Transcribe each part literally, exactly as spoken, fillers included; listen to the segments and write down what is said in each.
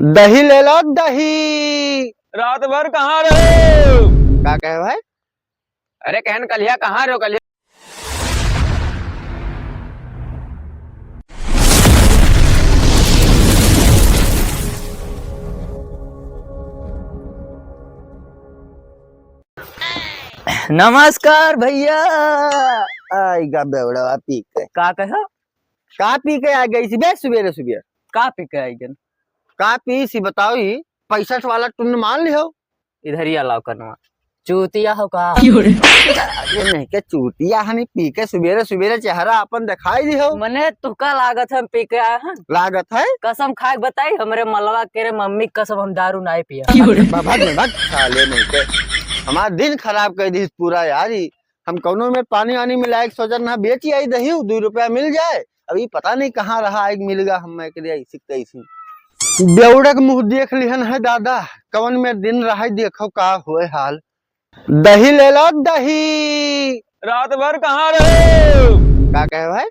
दही ले लो, दही। रात भर कहाँ रहे हो? का कहे भाई? अरे कहन कलिया कहाँ रहो कलिया? नमस्कार भैया। आइगा बेवड़वा पी के। का कहो? का पी के आ गई सी बे सुबेरे सुबेरे? का पी के आई गन? का पी सी बताओ ही, पैंसठ वाला टुन्न मान लिहो। इधर ही अलाव करनवा। चूतिया हो का? क्यों रे? अरे नहीं के चूतिया हनी, पी के सुबेरे सुबेरे चेहरा अपन दिखाई दिहो। मने तुका लागत है हम पी के आए हैं? लागत है? कसम खा के बताई, हमरे मलवा के रे मम्मी कसम हम दारू नाई पिया। क्यों रे? भाग, भाग, भाग, साले नहीं के। हमारा दिन खराब कर दी पूरा यार। ई हम कौनो में पानी वानी मिलाए के सोचत ना, बेची आई दही, दू रुपया मिल जाए। अब ई पता नहीं कहाँ रहा, एक मिल गया हम एकरे ऐसी तैसी। बेवड़क मुँह देख लिहन है दादा, कौन में दिन रहा, देखो का होए हाल। दही ले लो, दही। रात भर कहाँ रहे हो? का कहे भाई?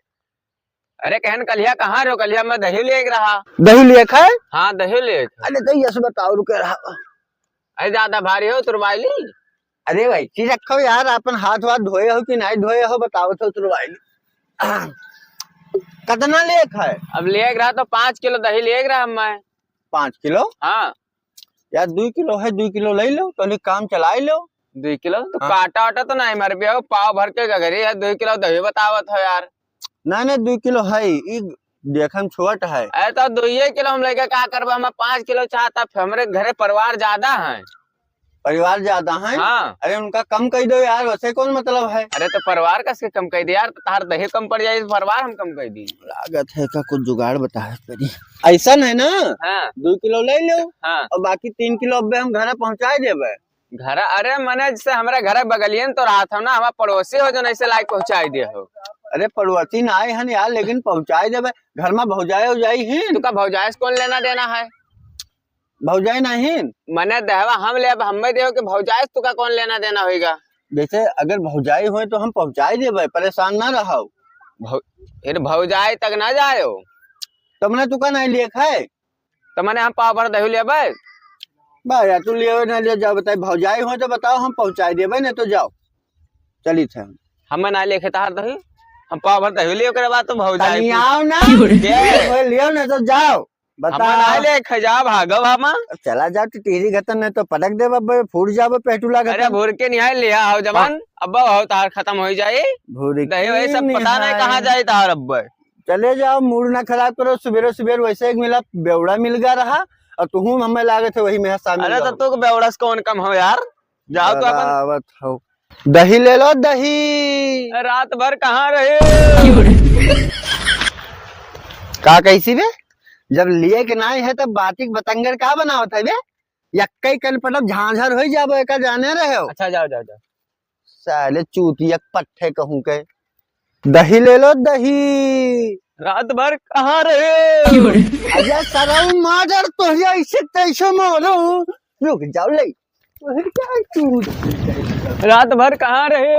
अरे कहन कलिया कहाँ रहो? कलिया मैं दही लेके रहा। दही लेके है? हाँ, दही लेके। अरे तो यस बताओ, रुके रहा। अरे ज्यादा भारी हो तुरवाई ली? अरे भाई, चीज रखो यार, अपन हाथ वाथ धोए हो कि नहीं धोए हो, बताओ तो तुरवाई ली। कितना लेके है? अब लेके रहा तो पाँच किलो दही लेके रहा मैं। पाँच किलो? हाँ। यार, दुई किलो है, दुई किलो ले लो, तो काम चलाई लो। दुई किलो? तो हाँ। काटा वाटा तो नहीं मर भी हो, पाव भर के गगरी है, दुई किलो दही बतावत हो यार। नहीं, नहीं, दुई किलो है, ई देखम छोट है। अरे, तो दुइये किलो हम लेके का करबा? हम पाँच किलो चाहता, फिर हमरे घरे परिवार ज्यादा है। परिवार ज्यादा है? हाँ। अरे, उनका कम कह दो यार, वैसे कौन मतलब है? अरे, तो परिवार कस के कम कह दे यार, तो तार दही कम पड़ जाए, तो परिवार हम कम कह दी। लागत है का कुछ जुगाड़ बताए पड़ी। ऐसा नहीं ना? हाँ। दो किलो ले लो। हाँ। और बाकी तीन किलो अब्बे हम घर पहुँचाए देबे। घर, अरे मने जैसे हमरा घर बगलिए में तो रहत हो ना, हमार पड़ोसी हो जो ऐसे लाइक पहुँचाई दे हो। अरे पड़ोसी ना आए हन यार, लेकिन पहुँचाई देबे। घर में भौजाई उजाई ही। तुका भौजाई से कौन लेना देना है? भौजाई नहीं। मने देहवा हम लेब, हमें देहो कि भौजाई से तुका कौन लेना देना होइगा? जैसे अगर भौजाई होए तो हम पहुँचाई देबे, परेशान ना रहो। भौ-, फिर भौजाई तक ना जायो। तो मने तुका नहीं लेख है? तो मने हम पाव भर दही लेबै? बा यार, तू लेवे ना ले जाओ, बताई, भौजाई हो तो बताओ, हम पहुँचाई देबै, नहीं तो जाओ, चली थे हम। हमें ना लेखे तार दही, हम पाव भर दही ले, ओकरे बाद तो भौजाई तनी पूछ-, आओ ना। के? ओए, लियो ना तो जाओ, बताओ। हमें ना लेखे जाओ, भागो भामा। अब चला जाओ, टिटरी गतन नहीं तो पटक देब, अब फूट जाबो, पेटूला अरे गतन। भूर के निहाय ले आओ जवान, हाँ। अब बहुत तार खत्म हो जाई। भूर दही वही के सब पता नहीं कहाँ निहाय। जाई तार अब। चले जाओ, मूड ना खराब करो। सुबेरे सुबेरे वैसे एक मिला बेवड़ा मिल गया रहा, और तुहूँ हमें लागत है वही में शामिल अरे तो रहो। तू बेवड़ा से कौन कम हो यार? जाओ तो अपन बरावत हो। दही ले लो, दही। रात भर कहाँ रहे? का कैसी बे? जब लिए के नाई है तब बातिक बतंगड़ का बनावत है बे? यक्कई कन पटब झांझर होई जाबो, एका जाने रहे हो। अच्छा, जाओ, जाओ, जाओ। साले चूतिया पट्ठे कहूँ के। दही ले लो, दही। रात भर कहाँ रहे? अरे सरऊ मादर, तोहरे ऐसे तैसे मारू। रुक जाओ ले। तोहरे क्या चूत? रात भर कहाँ रहे?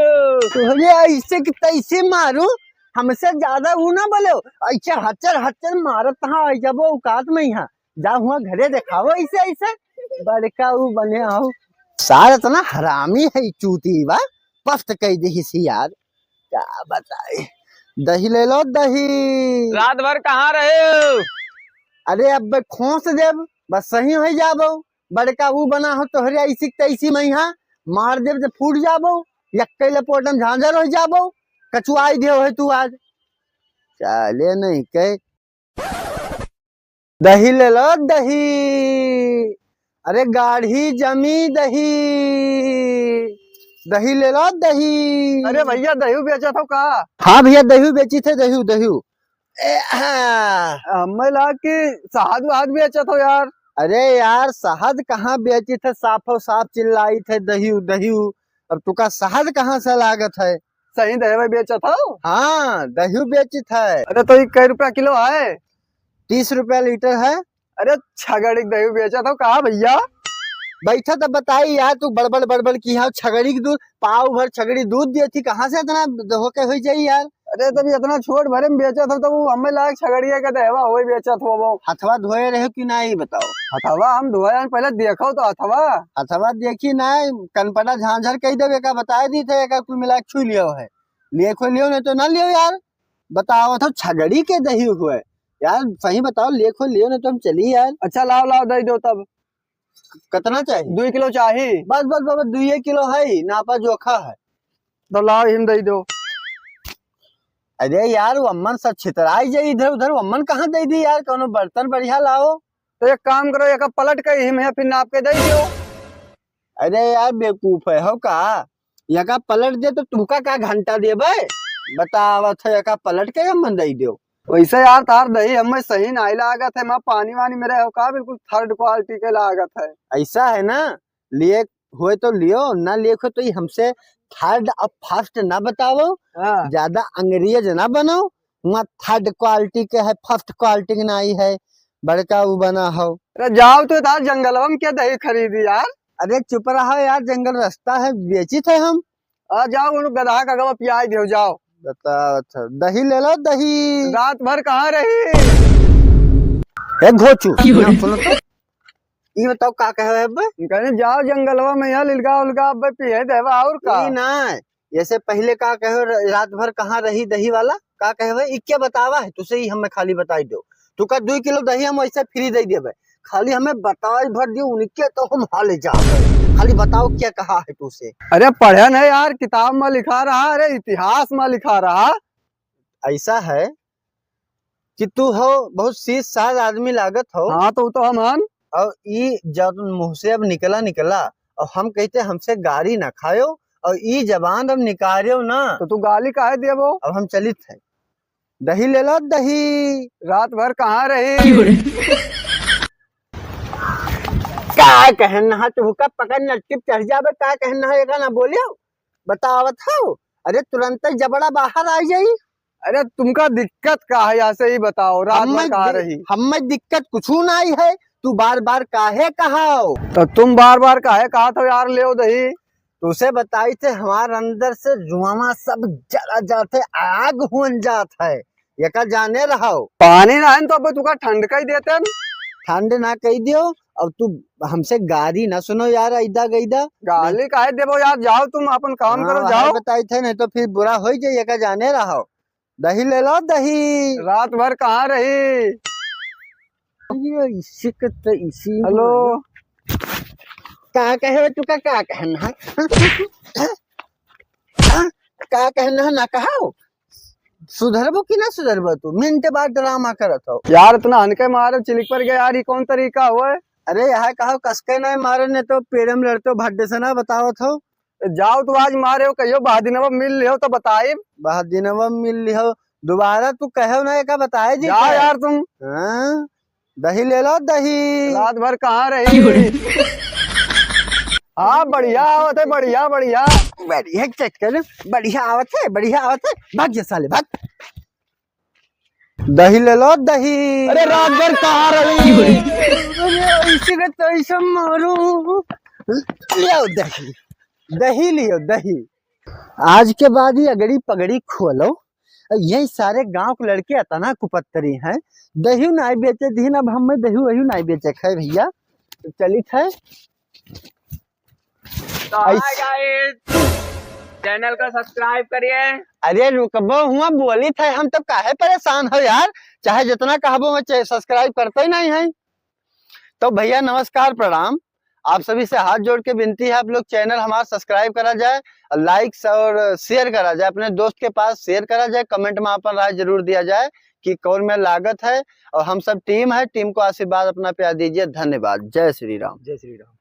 तोहरे ऐसे कि तैसे मारू। हमसे ज्यादा ऊ ना बोलो। ऐसे हचर हचर मारत हाँ, आई जाबो औकात में यहाँ। जा हुआ घरे देखाओ ऐसे, ऐसे। बड़का ऊ बने आओ। सार इतना हरामी है, चूती बा, पस्त कई देही सी यार। का बताए? दही ले लो, दही। रात भर कहाँ रहे हो? अरे अब खोस देब, बस सही हो जाबो। बड़का ऊ बना हो तोहरे ऐसी तैसी में यहाँ मार देब तो फूट जाबो। यक्के लपोटम झांझर हो जाबो। कचुआई दे हो तू आज। चाले नहीं के। दही ले लो, दही। अरे गाढ़ी जमी दही, दही ले लो, दही। अरे भैया, दही बेचत हो का? हाँ भैया, दही बेची थे, दही, दही। ए, हाँ। हमें लाग कि शहद वहद बेचत हो यार। अरे यार, शहद कहाँ बेची थे, साफो साफ चिल्लाई थे, दही, दही। अब तुका शहद कहाँ से लागत है? सही दही बेचत हो? हाँ, दही बेचित है। अरे तो ये कै रुपया किलो है? तीस रुपया लीटर है। अरे छगड़ी के दही बेचत हो का भैया? बैठा तो बताई यार, तू बड़बड़ बड़बड़ की हाँ, छगड़ी के दूध, पाव भर छगड़ी दूध दिए थी, कहाँ से इतना होके हो जाई यार? अरे, तब इतना छोट भरे में बेचत हो, तब वो हमें लायक छगड़िया के देवा, वही बेचत हो वो। हथवा धोए रहे कि ना, ई बताओ। हथवा हम धोए हैं, पहले देखो तो हथवा। हथवा देखी ना, कनपटा झांझर कह देवे का, बताए दी थे, एका कुल मिला के छू लियो है। लिए खो लियो, नहीं तो ना लियो यार। बताओ तो छगड़ी के दही हुए यार, सही बताओ, लिए खो लियो, नहीं तो हम चली यार। अच्छा, लाओ, लाओ, दे दो तब। कितना चाहिए? दुई किलो चाही। बस, बस, बस, दुइये किलो है, नापा जोखा है। तो लाओ, हिम दे दो। अरे यार, वो अम्मन सब छितराई जाई इधर उधर, वो अम्मन कहाँ दे दी यार, कोनो बर्तन बढ़िया लाओ। तो एक काम करो, एक पलट के हिम है, फिर नाप के दे दो। अरे यार, बेवकूफ है हो का? यका पलट दे तो तुमका का घंटा देबे? बतावत है, यका पलट के हम दई देव। वैसे यार, तार दही हमें सही नाई लागत है, माँ पानी वानी मेरे हो का, बिल्कुल थर्ड क्वालिटी के लागत है। ऐसा है ना, लिए होए तो लियो, ना लिए होए तो ई हमसे थर्ड और फर्स्ट ना बताओ। हाँ। ज्यादा अंग्रेज ना बनो, वहाँ थर्ड क्वालिटी के है, फर्स्ट क्वालिटी के नाई है, बड़का उ बना हो। अरे जाओ तो तार जंगलवा में क्या दही खरीदी यार? अरे चुप रहो यार, जंगल रास्ता है, बेचित है हम। आ जाओ, उन गधा का गवा पियाई दो, जाओ। बताओ, अच्छा, दही ले लो, दही। रात भर कहाँ रही? ए घोचू, क्यों रे? यहाँ सुनो तो। ई बताओ का कहे है बे? कहने जाओ जंगलवा में, यहाँ लिलगा उलगा अब पिए देवा और का? ई ना, जैसे पहले का कहे, र-, रात भर कहाँ रही दही वाला, का कहे है? ई क्या बतावा है तुसे, ई हमें खाली बताई दो। तू का दुई किलो दही हम ऐसे फ्री दे देबे, खाली हमें बताई भर दियो, उनके तो हम हाले जाबे। खाली बताओ क्या कहा है तुसे? अरे पढ़े नहीं यार, किताब में लिखा रहा, अरे इतिहास में लिखा रहा। ऐसा है कि तू हो बहुत सीध साध आदमी लागत हो। हाँ, तो उ तो हम हन। और ई जब मुँह से अब निकला निकला, और हम कहते हमसे गारी ना खायो, और ई जबान अब निकारियो ना। तो तू गाली काहे देबो? अब हम चलित है। दही ले लो, दही। रात भर कहाँ रही? का कहन हा, तू का पकड़ नट्टी चढ़ जाबे, का कहन हा, एका ना बोलियो, बतावत हो। अरे तुरंत ही जबड़ा बाहर आ जाई। अरे तुमका दिक्कत का है, ऐसे ही बताओ, रात भर हमें कहाँ दि-, रही? हमें दिक्कत कुछ नहीं है, तू बार बार काहे कहाओ? तो तुम बार बार काहे कहा था यार, ले दही? तुसे बताई थे, हमार अंदर से जुआवा सब जला जात है, आग हुन जात है, एका जाने रहो। पानी ना है तो अब तुका ठंड का ही देते हैं। ठंड ना कही दियो, अब तू हमसे गारी ना सुनो यार, ऐदा गैदा। गाली काहे देबो यार, जाओ तुम अपन काम हाँ, करो, वही जाओ। बताई थे, नहीं तो फिर बुरा हो जाए, एका जाने रहो। दही ले लो, दही। रात भर कहाँ रही? अरे, इसी के तो इसी हेलो। का कहे हो तू का, का कहना है? हाँ? का कहना है ना कहो? सुधरबो कि ना सुधरबो तू? मिनट बाद ड्रामा करत हो। यार, इतना हनके मारे, चिलिक पर गया यार, ये कौन तरीका हुआ है? अरे, यहाँ कहो कसके नहीं मारे, नहीं तो पेड़म लड़तो भड्डे से ना बतावत हो। जाओ तू आज मारे हो, कहियो बहदिनवा मिल लिहो तो बताइब। बहदिनवा मिल लिहो, दोबारा तू कहो ना, एका बताए जी जा का? यार तुम। हाँ, दही ले लो, दही। रात भर कहाँ रही? क्यों रे? हाँ, बढ़िया आवत है, बढ़िया, बढ़िया। बढ़िया चक्कर, बढ़िया आवत है, बढ़िया आवत है। भाग जा साले, भाग। दही ले लो, दही। अरे, रात भर कहाँ रही? अरे, ऐसे के तैसे मारो। ले आओ दही, दही लियो, दही। आज के बाद ही अगड़ी पगड़ी खोलो। यही सारे गांव के लड़के अतना कुपत्तरी हैं, दही ना बेचे दीन, अब हमें दही वही ना बेचे खाए भैया। तो चलित है। तो hi ऐस- guys, channel का subscribe करिए। अरे रुकबो हुआ, बोली थे हम, तब काहे परेशान हो यार, चाहे जितना कहबो मैं चे-, subscribe करते ही नहीं है। तो भैया नमस्कार, प्रणाम, आप सभी से हाथ जोड़ के विनती है, आप लोग channel हमारा subscribe करा जाए, likes और share करा जाए, अपने दोस्त के पास share करा जाए, comment में अपन राय जरूर दिया जाए कि कौन में लागत है, और हम सब team है, team को आशीर्वाद अपना प्यार दीजिए। धन्यवाद। जय श्री राम। जय श्री राम।